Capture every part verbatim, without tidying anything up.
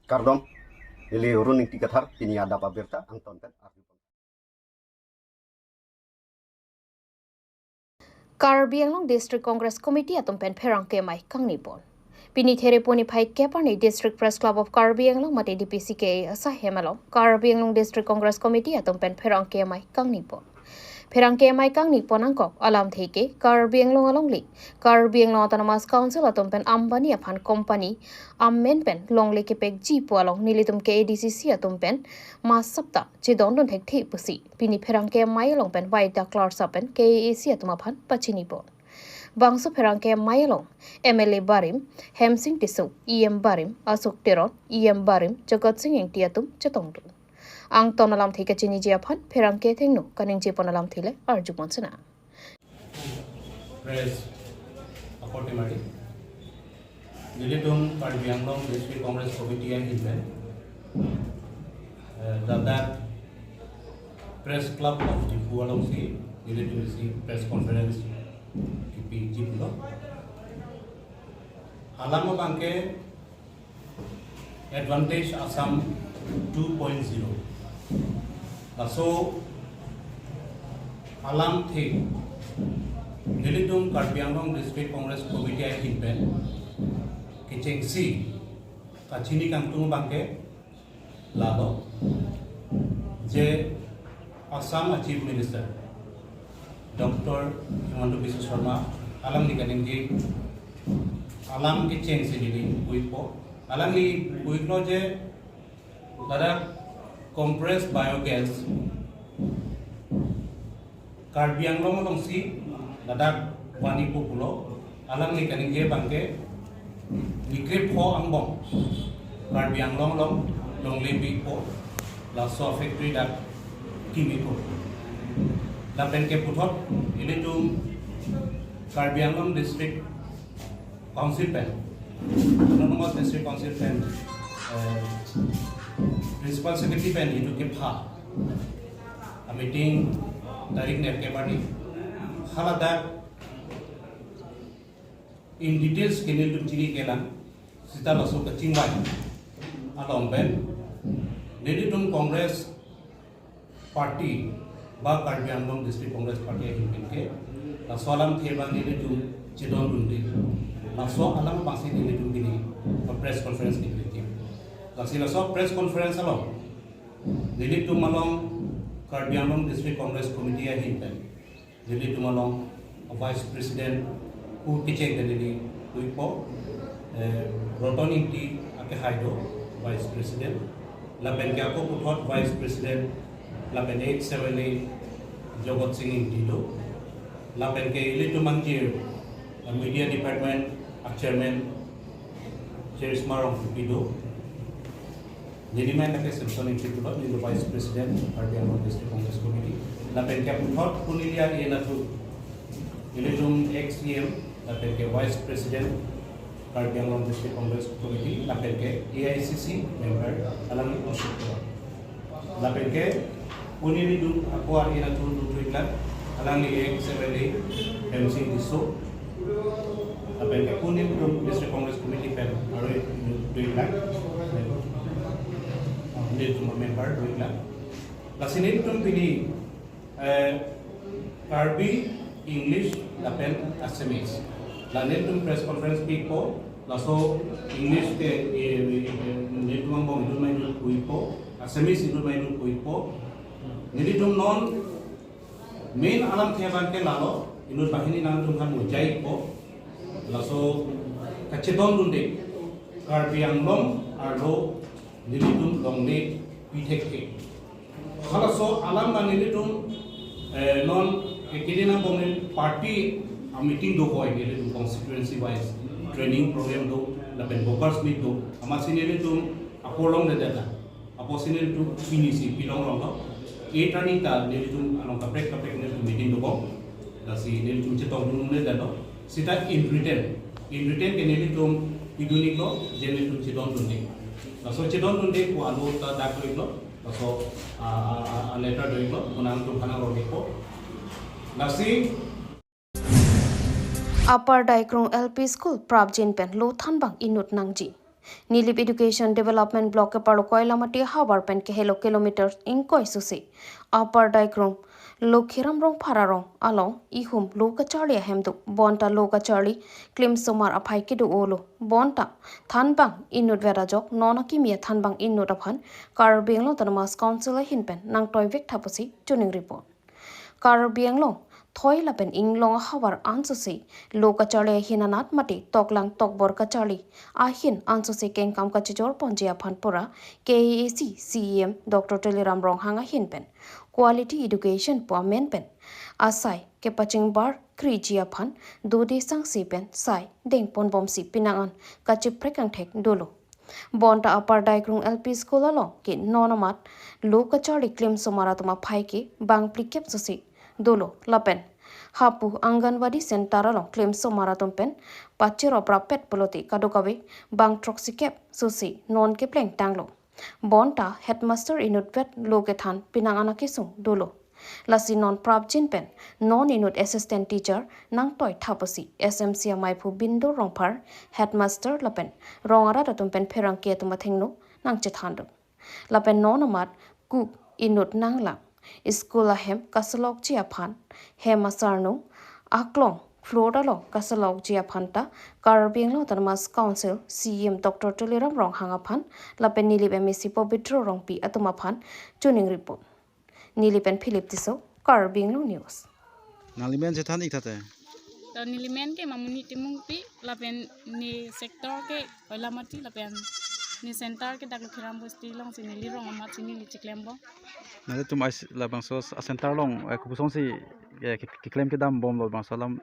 Kardom, neli Run Ingti Kathar, pini adap abirta angton pen arju. Karbi Anglong District Congress Committee atum pen pherangke amei kangni pon. Pini Therepo niphai kep arni District Press Club of Karbi Anglong mate D P C K A asahem along Karbi Anglong District Congress Committee atum pen pherangke amei kangni pon. Pherangke amei kangni pon angkok alamthe ke Karbi Anglong alongle Karbi Anglong Autonomous Council atum pen Ambani aphan company amen pen longle kepekji pu along nelitum K A D C C atum pen ma sapta chedondun thekthe pusi pini pherangke amei along pen Waida Clerks pen K A A C atum aphan pachini pon. Bangso pherangke amei along M L A barim Hemsing Tisso, E M barim Ashok Teron, E M barim Jagat Sing Engti atum chetongdun. Angton alamthe kachiniji aphan pherangke athengno kaningje pon alamthe le arju pon sena. Press aporte mari. Nelitum Karbi Anglong District Congress Committee ahin pen, eh, ladak Press Club of Diphu alongsi nelitum isi press conference kipiji pulo. Alam abangke Advantage Assam two point zero. Laso alamthe nelitum Karbi Anglong District Congress Committee ahin pen kechengsi kachini kangtung abangke lalo je Assam Chief Minister Doctor Himanta Biswa Sarma alangli kaningje alam kechengsi neli puipo. Alangli puiklo je ladak compressed biogas Karbi Anglong alongsi ladak vanipo pulo. Alangli kaningje abangke nikrepho angbong Karbi Anglong along longle pipo, laso factory dak kimipo. Lapen ke puthot ilitum Karbi Anglong District Council pen, Autonomous District Council pen, eh, Principal Secretary pen itum kepha a-meeting tarik nerkep arni haladak in details ke nelitum chini kelang, seta laso kachingvai along pen nelitum Congress Party ba Karbi Anglong District Congress Party ahin pen ke laso alamthe abang nelitum chedondunde. Laso alam abangsi nelitum pini press conference ni kiti. Lasi laso press conference along nelitum along Karbi Anglong District Congress Committee ahin pen nelitum along Vice President pu kecheng pen neli puipo, eh, Roton Ingti akehai do Vice President. Lapen ke ako puthot Vice President lapen ex M L A Jagat Sing Ingti do. Lapen ke ilitum angjir, eh, Media Department a-Chairman Charisma Rongpipi do. Neli men lake Samson Ingti pulo, neli Vice President Karbi Anglong District Congress Committee. Lapen ke puthot pu neli a-E N athu, ilitum ex C M, lapen ke Vice President Karbi Anglong District Congress Committee, lapen ke A I C C member, alangli Ashok Teron. Lapen ke pu neli dun ako a-E N athu dun thuiklang, alangli ex M L A Hemsing Tisso. Lapen ke pu nelitum District Congress Committee pen aroi dun thuiklang. Nelitum member thuiklang. Lasi nelitum pini, eh, Karbi, English lapen Assamese. La nelitum press conference pipo, laso English ke, eh, eh, nelitum angbong inut ma inut puipo, Assamese inut ma inut puipo. Nelitum non main alamthe abangke lalo, inut banghini nangtum aphan mujaipo. Laso kachedondunde Karbi Anglong arlo nelitum longle pi thekthe. Halaso alam abang nelitum, eh, non keding angbong neli party a-meeting do hoi nelitum constituency wise training program do, lapen workers meet do, amatsi nelitum apor longledetlo. Apotsi nelitum pinisi pilong longlo. Eight arni ta nelitum along kaprek kaprek nelitum meeting dobom. Lasi nelitum chetongdunledetlo. Seta in written. In written ke nelitum pidun-iklo, je nelitum chedondunde. Laso chedondunde pu alo ta dak do-iklo. Laso, a, a, a, a letter do-iklo, konangtum aphan nangrong-ikpo. Lasi Upper Daikrung L P School prapjin pen lo thanbang inut nangji. Nilip Education Development Block keparlo Koilamati havar pen kehelo kilometer ingkoi susi Upper Daikrung Lokhiram Rongphar arong along ihum lo kacharli ahem do. Bonta lo kacharli klimsomar aphai kedo-olo. Bonta thanbang inut vet ajok non akimi athanbang inut aphan Karbi Anglong Autonomous Council ahin pen nangtoivek tha pusi chuning report. Karbi Anglong thoi lapen inglong ahavar ansusi lo kacharli ahin anat mate toklang tokbor kacharli ahin ansusi kengkam kachijor ponji aphan pura K A A C C E M Doctor Tuliram Ronghang ahin pen quality education pu amen pen asai kepachingbar kriji aphan dode sangsi pen sai dengponbomsi penang an kachiprek angthek dolo. Bonta Upper Daikrung L P School along ke non amat lo kacharli klimsomar atum aphai ke bang phlikep susi dolo lapen hapu Anganwadi Center along klimsomar atum pen pachirop rapet pulote kadokave bang throksikep susi non kepleng tanglo. Bonta headmaster inut vet lo kethan penang an akesung dolo. Lasi non prapjin pen non inut assistant teacher nangtoi tha pusi S M C amaiphu Bindo Rongphar, headmaster lapen rong arat atum pen pherangke atum athengno nangchethan do. Lapen non amat kuk inut nanglang school ahem kaselokji aphan hem asarnung aklong floor along kaselokji aphan ta Karbi Anglong Autonomous Council C E M Doctor Tuliram Ronghang aphan lapen Nilip M A C Pobitro Rongpi atum aphan chuning report. Nilip pen Philip Tisso, Karbi Anglong News. Nangli men chethan ik tha te. To neli men ke Mamuni Timungpi lapen ne sector ke Koilamati lapen ne center ke dak Lokhiram Bosti alongsi neli rong amatsi neli chiklembom. Nangtum ais labangso a center along, eh, kopuson si, eh, ke, keklem kedambomlo labangso alam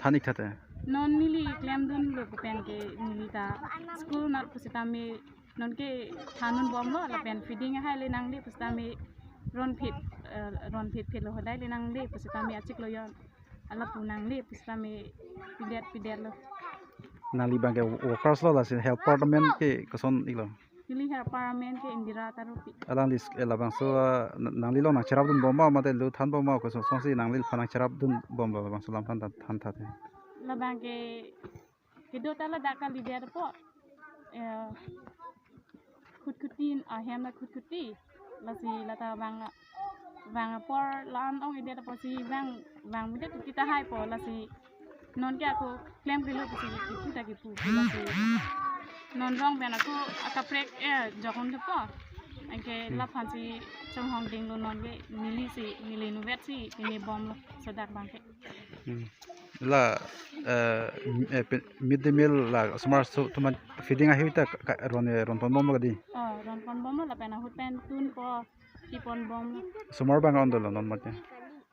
than ik tha te. Non neli klemdunlo pu pen ke neli ta school nat pusitame non ke thandunbomlo lapen feeding ahai le nangle pusitame ronphit, eh, ronphit phit lo hodai le nangle pusitame achiklo jon alapu nangle pusitame pidet pidet lo. Nangli abang ke workers lo lasi helper amen ke koson iklo? Neli helper amen ke Indira Tarupi. Alangli s-, eh, labangso, ah, n-, nangli along nangcherapdunbom ma mate lo thanbom ma koson sonsi nangliphan nangcherapdunbomlo labangso alam than tha, than tha te. Labang ke kedo ta ladak kalidet apot, eh, khutkhut tin ahem la khutkhut ti. Lasi lata vang, vang apor la-an ong-edet apotsi vang, vangmedet kita haipo lasi non ke ako klem kelo pusi kipu ta kipu lasi non rong pen ako akaprek, eh, jokon thepo. Anke, hmm, laphansi chonghong dinglo non ke nelisi, neli inutvetsi pini bomlo sodak abang ke. Hmm. La, eh, m-, eh, pe-, mid day meal la osomar aso atum aphan feeding ahut ta ka, ka, ron, eh, ronponbomlo kadi? Oh, ronponbomlo lapen ahut pen tunpo, keponbomlo. Osomar abang on dolo non mate?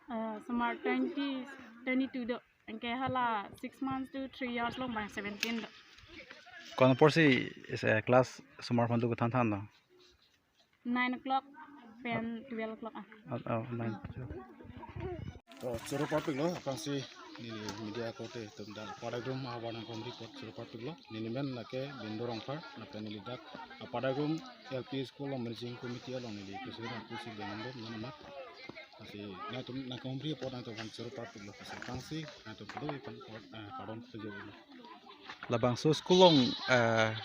Eh, osomar twenty, twenty-two do. Anke hala six months to three years along abang seventeen do. Ko-an aporsi is, eh, class osomar aphan do kethan thanlo? Nine o'clock pen twelve o'clock ah. Oh, oh, nine. To, choro parpiklo, aphrangsi neli media korte atum dak Upper Daikrung ahavar nangkehom report choro parpiklo. Neli men lake Bindo Rongphar, lapen neli dak Upper Daikrung L P School along managing committee along neli president apusi benam dom non amat. Lasi nangtum nangkehom report nangtumphan choro parpiklo, lasi aphrangsi nangtum kedo-an aphan, eh, pardon pejoklo. Labangso school along, eh,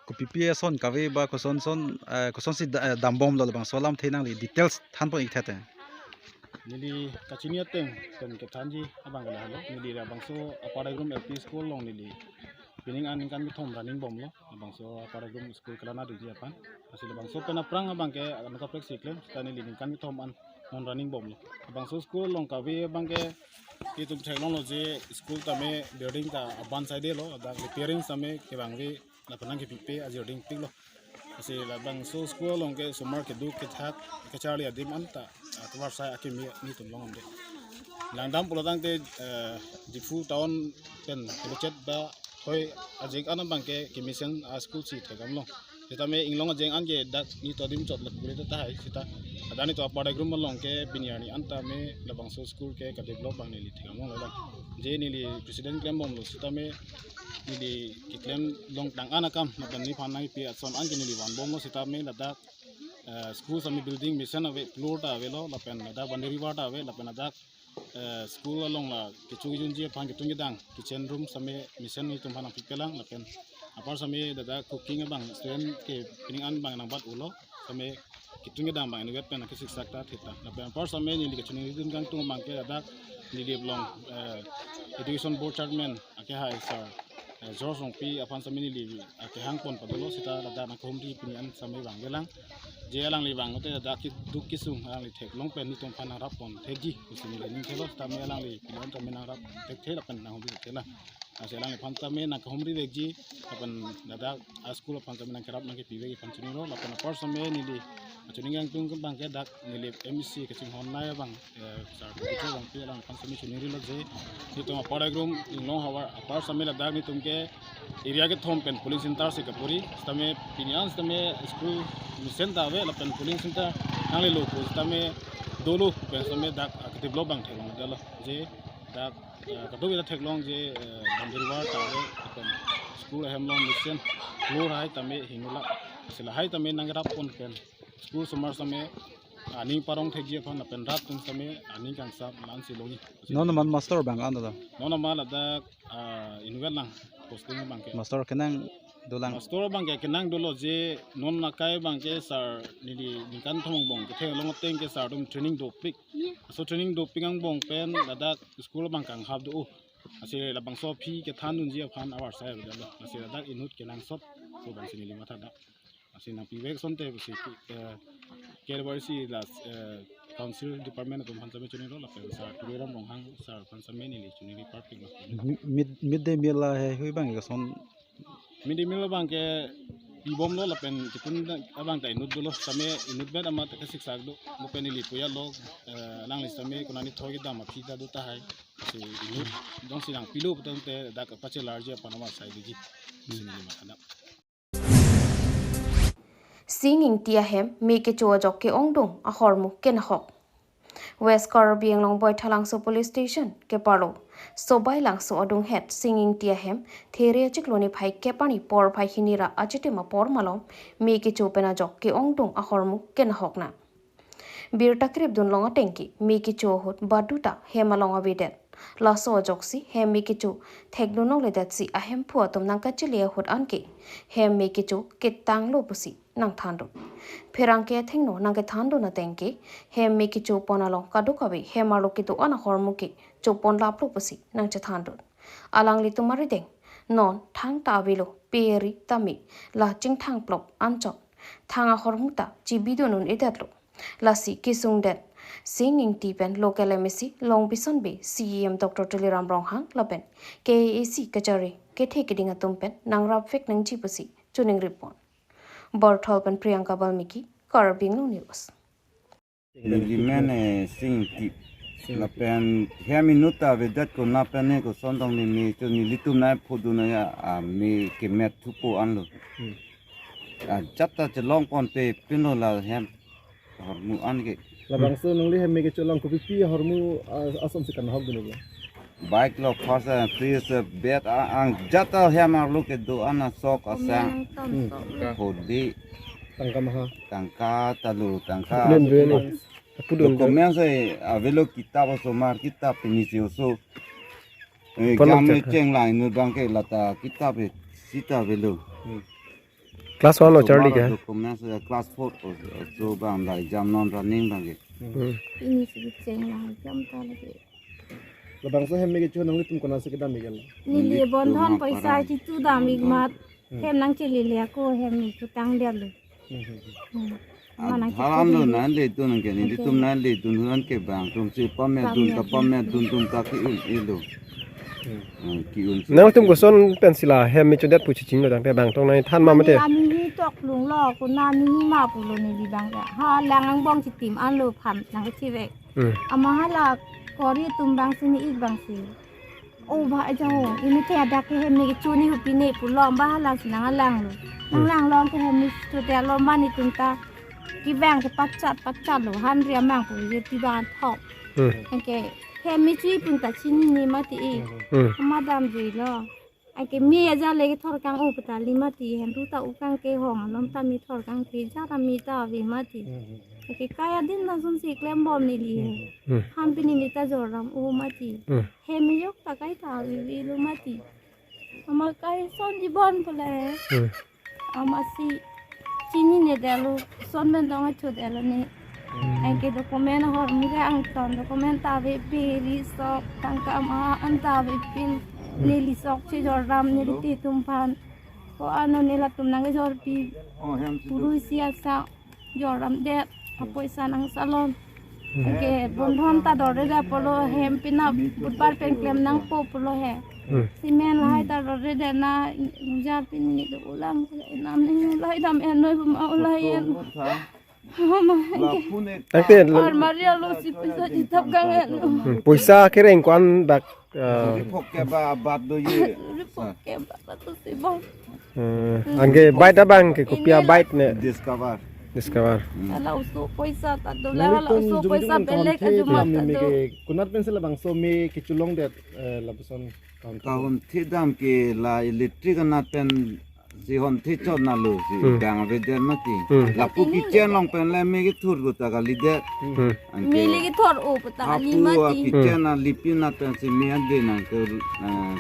kopipi ason kave ba koson son, eh, kosonsi da-, eh, dambomlo labangso alamthe nangli details thanpon ik tha te. Neli kachini ateng pen kethanji abang ke lahelo. Neli labangso Upper Daikrung L P School along neli pining aningkan kethom running bomlo. Labangso Upper Daikrung School kelana doji aphan. Lasi labangso pen aphrang abang ke anut kaprek si klem, seta neli ningkan kethom an non running bomlo. Labangso school along kave abang ke itum theklonglo je school tame building ta aban side lo, dak repairing tame kevangve lapen nangkepipe ajir dingpiklo. Lasi labangso school along ke osomar kedo kethak kacharli adim anta, ah, tovar sai akimi nelitum longde. Langdam pulotangte, eh, Diphu town pen kebechet ba thoi ajek an abang ke kemesen a school si thekdamlo. Sitame inglong ajeng an ke dak nelitum adim chot le pule tahai sita. Ada nelitum Upper Daikrung along ke pini arni an tame labangso school ke kadevelop abang neli thekdamlong lalang. Je neli president klembomlo sitame neli keklem longtang an akam lapen neliphan nangpi ason an ke neli vanbomlo sitame ladak, eh, school tame building mesen ave, floor ta avelo lapen ladak boundary wall ta ave lapen ladak, eh, school along la kecho kejunji aphan ketun kedang kitchen room tame mesen nelitum aphan nangpipelang lapen Apar sitame ladak cooking abang student ke pining an abang nangbat-olo. Sitame kitun kedam abang inutvet pen kesiksak ta theta. Lapen apar sitame neli kachiningridun kangtung abang ke ladak neli along, eh, Education Board Chairman akehai sir, eh, George Rongpi aphan sitame neli akehang pon padolo seta ladak nangkahumri pini an sitame abang kelang. Je alangli abang te ladak keduk kesung alangli theklong pen nelitum aphan nangrap pon thekji pusi neli ning thelo sitame alangli pini an sitame nangrap thekthe lapen nanghumri thekthelang. Lasi alangliphan sitame nangkahumri vekji, lapen ladak a-school aphan sitame nangkerap nangkepi vekji aphan chininglo, lapen apar sitame neli kachining kangtung abang ke dak neli M E C kachinghon nai abang, eh, sir Peter Rongpi alangliphan sitame chiningrilo je, nelitum apar agrum inglong havar apar sitame ladak nelitum ke area kethom pen polling center si kapuri, sitame pini an sitame school mesen ta ave, lapen polling center nanglelo pu sitame dolo pen sitame dak, ah, kedevelop abang theklong dolo je dak, eh, kadokave ta theklong je, eh, boundary wall ta ave, lapen school ahem along mesen floor hai tame hingno la, lasi lahai tame nangrap pon pen school osomar sitame aning parong thekji aphan lapen rat atum sitame aning kangsam la-ansi longji. Non amat master abang an do? Non amat ladak, ah, inutvet lang posting abang ke. Master kenang dolang? Master abang ke kenang dolo je non akai abang ke sir neli ningkan thom angbong ketheklong ateng ke sir atum training dopik. Laso training dopik angbong pen ladak school abang kanghap do. Lasi labangso aphi kethandunji aphan avarsai avedetlo. Lasi ladak inut kenangsot pu abang si neli matha dak. Lasi nangpivek asonte pusi, eh, K W R C la, eh, Council Department atum aphan sitame chinilo lapen sir Tuliram Ronghang sir aphan sitame neli chiningri parpiklo. Mi-, mid, mid day meal lahai hui abang ke koson? Mid day meal abang ke pibomlo lapen kitun abang ta inut dolo sitame inutvet amat kesiksak do. Lapen neli puyat lo, eh, alangli sitame konani thoi kedam aphi ta do tahai. Lasi inut jongsi nangpilo putangte dak pachelarji aphan avarsai doji. Lasi neli matha dak. Sing Ingti ahem me kecho ajok ke-ongdung ahormu kenahok. West Karbi Anglong Baithalangso Police Station keparlo Sobailangso adunghet Sing Ingti ahem there achiklo niphai kep arni porphai hini ra achitim apor malom me kecho pen ajok ke-ongdung ahormu kenahok na. Birta kripdun long ateng ke me kecho ahut baduta hem along avedet. Laso ajoksi hem me kecho thekdun longledetsi ahemphu atum nangkachele ahut anke hem me kecho ketanglo pusi nangthandun. Pherangke athengno nangkethandun ateng ke hem me kecho pon along kadokave hem arlo kedo-an ahormu ke chopon laplo pusi nangchethandun. Alanglitum arideng non thangta avelo peri tame la chingthang plop anchot thang ahormu ta chibidun un-edetlo. Lasi kesungdet Sing Ingti pen local M A C Longbison Bey, C E M Doctor Tuliram Ronghang lapen K A A C kachari kethe keding atum pen nangrapvek nangji pusi chiningripon. Borthol pen Priyanka Balmiki, Karbi Anglong News. Neli men, eh, Sing Ingti. Lapen hem inut ta avedet konat pen ne koson tong ne me cho nelitum nangphodun ya, ah, me kemet thupo anlo. Hmm. Ah, jat ta chelong pon pe pinlo la hem ahormu anke. Labangso nangli hem me kecho along kopipi ahormu, ah, asonsi kanahokdun lo? Bike lo, first, eh, fridge, eh, bed, ah, ang jat ta hem arlo kedo-an asok asang. Komeng tom Hmm. sok lo. Hodi. Tangka maha? Tangka ta lo, tangka. Apudun dun. Apudun dun. Documents, eh, avelo kitab osomar kitab pinisi oso. Eh, Pon exam chak, eh, ha? Cheng la inut abang ke lata kitab, eh, sita avelo. Hmm. Class one lo, so charli bang ke? Documents, eh, class four o, o, so bang la exam non running abang ke. Hmm. Pinisi cheng la exam ta lagi. Labangso hem me kecho nanglitum konatsi kedam-ik lo? Neli nelitum bondhon apar poisa an chitu dam-ik amat. Hmm. Hem nangchelele ako hem me chotangdetlo. Hmm, hmm, hmm. Hmm. Ah, mana haran lo kitu nanledun ke, nelitum nanledun huran ke bang atumsi pametdun, pametdun, kapametdun atum ta ke-un-elo. Hmm. Hmm, ke-un. Nangtum koson pensi la hem me chodet pu chechinglo tangte bang tong nangthan ma mate? Neli amini toklung lo, konat amini ma pulo neli abang ke. Halang angbong chitim anlo aphan nangchivek. Hmm. Amat hala kori atum abangsi ne-ik abangsi. O ba aja ho, ini te adak ke hem me kecho ne hupi ne pulo ba halangsi nanglanglo. Hmm. Nanglanglo ke hem me chotanglo ma netum ta. Kevang ke pachat pachatlo, hanri amang pu je tiba thok. Hmm. Anke hem me chipun ta chinine mati e. Hmm. Amat damjuilo. Anke me aja le kethor kang-o pu ta li mati, hem ru ta u kang kehong alom ta me thor kangke jara me ta ave mati. Hmm. Anke kai adin ta sunsi klembom neli. Hmm. Ham pini neli ta jor ram-o mati. Hmm. Hem me yok ta kaita avelo mati. Ama kai son jibon pule. Hmm. Ama si chini ne delo, son ben dong achu delo ne. Hmm. Anke document ahormu ke angton document ta ave pe, risok tangka ama an ta ave pin. Hmm. Neli sok che jorram neli Hello? Te tum aphan. Ko ano neli latum nangkejorpi. Oh, hem si puru isi asa. Jorram det, apoisa nang salon. Hmm. Anke bondhon ta dore da pulo hem pina budbar pen klem nangpo pulo he. Hmm. Cement lahai ta dore da na ujar pin ni do ulang nam ni ulai dam en noi buma ulai en. Mama, anke. Tangte lo. Armari alo si poisa chithap gang en. Hmm. Poisa kereng ko-an dak, eh, Suri phok ke ba abat do ye. Suri phok ke ba abat do si bang. Eh, anke bike abang ke kopi a-bike ne? Discover. Discover. Hmm. Hala oso poisa ta do la, hala oso poisa belek ajumat ta do. Konat pen si labangso me kecholong det, eh, lapuson kaun. Kaun thidam ke la electric anat pen si hon thi chot na lo si Hmm. bang ave det mati. Hmm. Lapu kitchen along pen le me kethur pu ta kali det. Hmm. Anke me le kethur o pu ta kali hapu mati. Kitchen a lipi anat pen si me ade nangke, eh,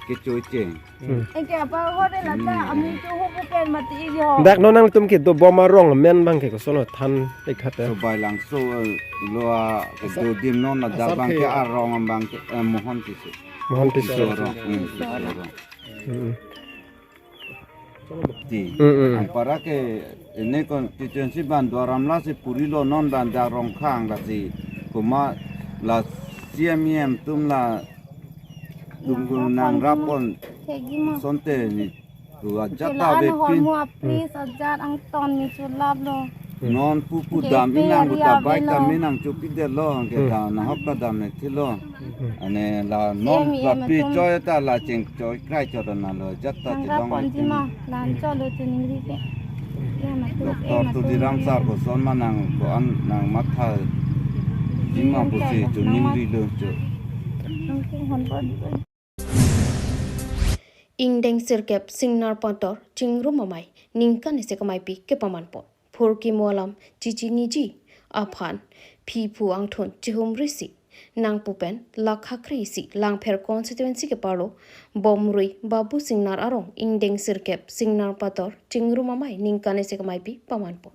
kechoiche. Hmm. Anke apa ho de lata Hmm. Ami chu ho pu pen mati iji ho. Dak non nangtum kedo bom arong amen abang ke koson lo than ik hat ya. Sobai Langso, eh, lo a kedo adim non ada asar abang ke ke arong abang ke, eh, Mohon Tisso. Mohon Tisso. Tisso arong. Hmm, Tisso arong. Hmm. Ti. Hmm, hmm. Anpara ke ini constituency abang Duar Amla si puri lo non abang dak Rongkhang lasi komat la C M E M atum la tum nangrap pon. Thegi ma. Sonte ni tu ajat ta ave pin. Hormu apri sajat angton ni chulap lo. Non pupu dam inang pu ta bike ta me nangchopi det lo, anke ta nahok ta dam ne thilo. Ane la non la pi choi ta la cheng choi krai chot na lo ajat ta chelong. Nang pon ji ma, lan chot lo chiningri ke. Doctor Tuliram sir koson ma nang ko-an nang matha ji ma pusi chiningri lo cho. Ingdeng sirkep Singnar Pator Chingrum Amei ningkan isi kemaipi kepaman pon. Phurkimo alam chechiniji aphan phiphu angthun chihumri isi nangpu pen lakha kre isi Langpher constituency keparlo Bomrui Babu Singnar arong ingdeng sirkep Singnar Pator Chingrum Amei ningkan isi kemaipi paman pon.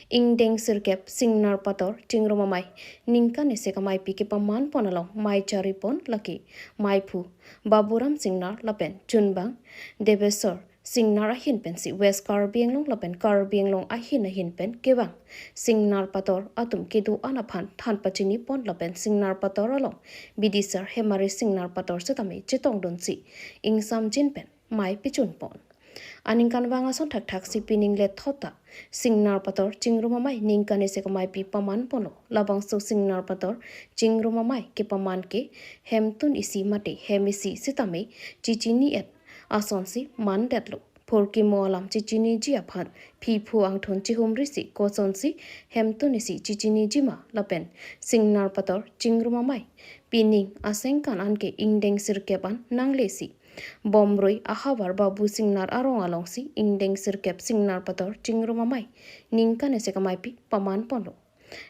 Ingdeng sirkep Singnar Pator Chingrum Amei ningkan isi kemaipi kepaman pon along mei chari pon lake meiphu Baburam Singnar lapen chunbang Debesor Singnar ahin pensi West Karbi Anglong lapen Karbi Anglong ahin ahin pen kevang Singnar Pator atum kedo-an aphan than pachini pon lapen Singnar Pator along bidisar Hemari Singnar Pator setame chetongdunsi ingsamjin pen mei pechun pon. Aningkanvang ason thakthak si pining lethot ta Singnar Pator Chingrum Amei ningkan isi kemaipi paman ponlo. Labangso Singnar Pator Chingrum Amei kepaman ke hemtun isi mate hem isi sitame chechini et asonsi mandetlo. Phurkimo alam chechiniji aphan phiphu angthun chihumri isi kosonsi hemtun isi chechiniji ma lapen Singnar Pator Chingrum Amei pining asengkan anke ingdeng sirkep an nanglesi Bomrui ahavar Babu Singnar arong alongsi ingdeng sirkep Singnar Pator Chingrum Amei ningkan isi kemaipi paman ponlo.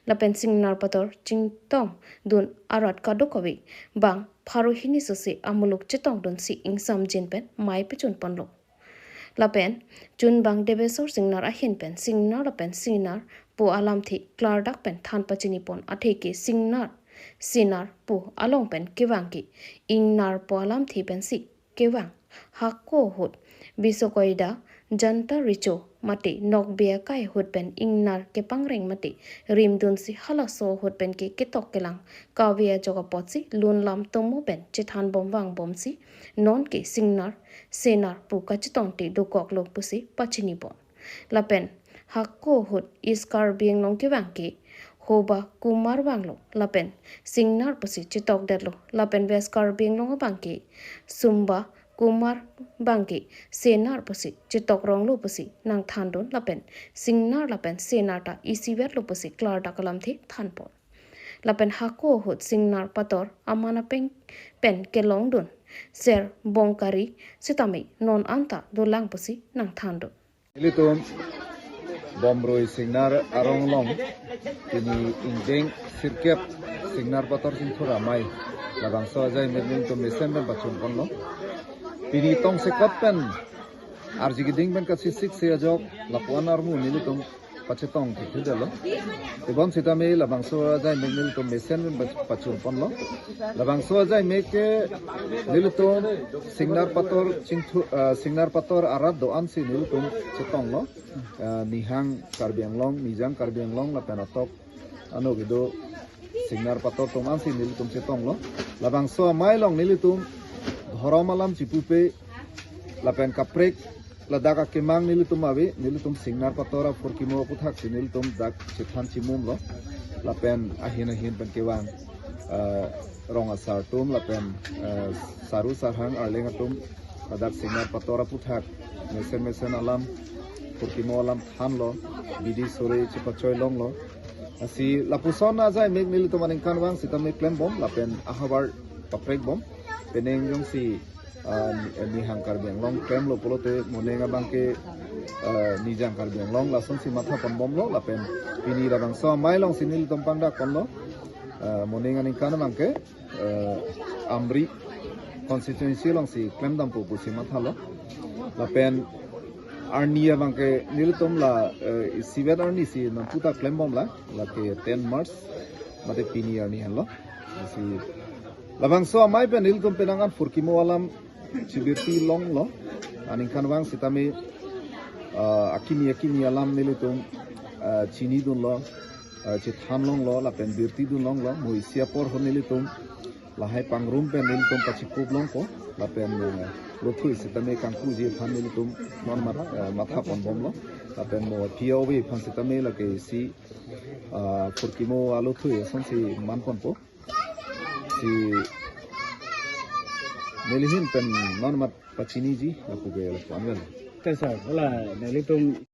Lapen Singnar Pator chingtongdun arat kadokave bang pharo hini sose amuluk chetongdunsi ingsamjin pen mei pechun ponlo. Lapen chunbang Debesor Singnar ahin pen Singnar lapen Senar pu alamthe klardak pen than pachini pon atheke Singnar Senar pu along pen kevang ke Ingnar pu alamthe pensi kevang hako ahut Bisokoida, Janta Richo mate Nokbe akai ahut pen Ingnar kepangreng mate rimdunsi halaso ahut pen ke ketok kelang kave ajok apotsi lun lam tomo pen chethan bom vangbomsi nonke Singnar Senar pu kachetongte dokoklo pusi pachini pon. Lapen hako ahut East Karbi Anglong kevang ke Hoba Kumar vanglo lapen Singnar pusi chetokdetlo lapen West Karbi Anglong abang ke Sumba Kumar abang ke Senar pusi chetokronglo pusi nangthandun lapen Singnar lapen Senar ta isivetlo pusi klardak alamthe than pon. Lapen hako ahut Singnar Pator aman apeng pen kelongdun ser bongkari sitame non anta dolang pusi nangthandun. Ilitum Bomrui Singnar arong along pini ingdeng sirkep Singnar Pator Chingrum Amei labangso ajai mejung tum mesen pen pachun ponlo. Pini tongsekot pen arji keding pen kachesik si ajok lapuan armu nelitum pachetong thekthedetlo. Tebon sitame labangso ajai mek nelitum mesen pen pach- pachun ponlo. Labangso ajai mek ke nelitum Singnar Pator chingthu, ah, Singnar Pator arat do-an si nelitum chetonglo. Ah, Nihang Karbi Anglong, Nijang Karbi Anglong lapen atok ano kedo Singnar Pator atum ansi nelitum chetonglo. Labangso amei along nelitum dhorom alam chipupe lapen kaprek ladak akemang nelitum ave, nelitum Singnar Pator aphurkimo aputhak si nelitum dak chethan chimumlo. Lapen ahin ahin pen kevang, eh, rong asar atum lapen, eh, saru sarhang arleng atum ladak Singnar Pator aputhak mesen mesen alam, phurkimo alam thanlo, bidi sore chepachoi longlo. Lasi lapuson ajai mek nelitum aningkanvang sitame klembom lapen ahavar paprekbom. Penang jongsi, ah, Nihang Karbi Anglong klemlo pulote moning abangke, ah, Nijang Karbi Anglong lasonsi matha ponbomlo lapen pini labangso amei alongsi nelitum pangdak ponlo. Ah, moning aningkan abangke, eh, Amri constituency alongsi klemdampo pusi mathalo. Lapen arni abangke nelitum la, eh, isivet arni si nangputa klembomla, lake ten March, mate pini arni henlo. Si labangso amei pen nelitum penang an phurkimo alam chibirti longlo. Aningkanvang sitame, ah, akimi akimi alam nelitum, ah, chinidunlo, ah, chethan longlo, lapen birtidun longlo, mo isi apor ho nelitum lahai pangrum pen nelitum pachikup longpo, lapen, eh, lothui sitame kangkuji aphan nelitum non mat-, eh, matha ponbomlo, lapen mo P O V aphan sitame lake isi, ah, phurkimo alothui asonsi man ponpo. Si neli ahin pen non mat pachiniji lapu ke lapu anwen. Te sir, hala nelitum